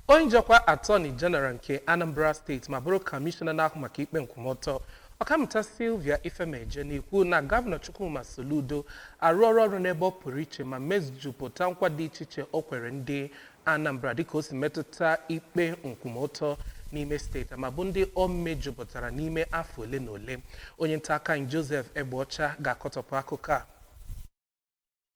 Onye jikwa Attorney General nke Anambra Steeti ma bụrụ kọmishọna na-ahụ maka ikpe nkwụmọtọ, Ọkammụta Sylvia Ifemeje, na-ekwu na Gọvanọ Chukwuma Soludo arụọrụ ọrụ n'ebe ọ pụrụ iche ma mejupụta nkwa dị iche iche o kwere ndị Anambra dịka o si metụta ikpe nkwụmọtọ n'ime steeti, ma bụ ndị o mejupụtara n'ime afọ ole na ole. Onye nta aka anyị Joseph Egbeọcha ga-akọtọpụ akụkọ a.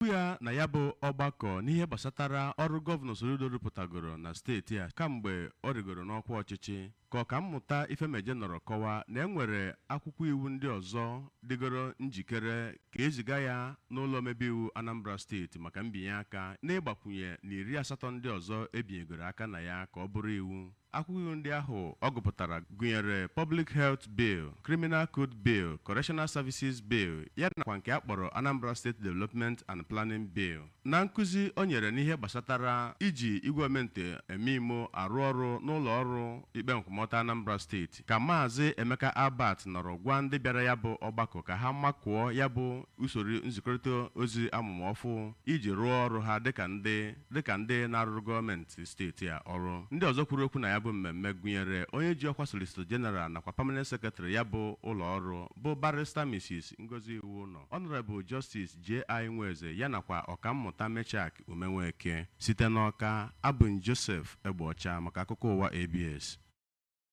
Okwu ya na ya bụ ọgbakọ n'ihe gbasatara ọrụ Gọvanọ Soludo rụpụtagoro na steeti a kamgbe ọ rigoro n'ọkwa ọchịchị, ka Ọkammụta Ifemeje nọrọ kọwaa na e nwere akwụkwọ iwu ndị ọzọ dịgoro njikere ka eziga ya n'ụlọ omebe iwu Anambra Steeti maka mbinye aka, n'ịgbakwunye na 80 ndị ọzọ ebinyegoro aka na ya ka ọ bụrụ iwu. Akwụkwọ iwu ndị ahụ ọ gụpụtara gụnyere Public Health Bill, Criminal Code Bill, Correctional Services Bill, ya nakwa nke a kpọrọ Anambra State Development and Planning Bill. Na nkụzi o nyere n'ihe gbasatara iji igwe omente eme imo arụ ọrụ n'ụlọ ọrụ ikpe nkwụmọtọ Anambra Steeti, ka Maazị Emeka Albert nọrọ gwa ndị bịara ya bụ ọgbakọ ka ha makụọ ya bụ usoro nzikọrịta ozi amụma ọfụ iji rụọ ọrụ ha dịka ndị na-arụrụ gọọmenti steeti a ọrụ. Ndị ọzọ kwuru okwu na ya bụ mmemme gụnyere onye ji ọkwa Solicitor General nakwa Permanent Secretary ya bụ ụlọ ọrụ, bụ Barrister Mrs. Ngozi Iwunọ, Honorable Justice J.I. Nweze, ya nakwa Ọkammụta Mechak Umenweke. Site n'Ọka, abụ m Joseph Egbeọcha maka akụkọ ụwa ABS.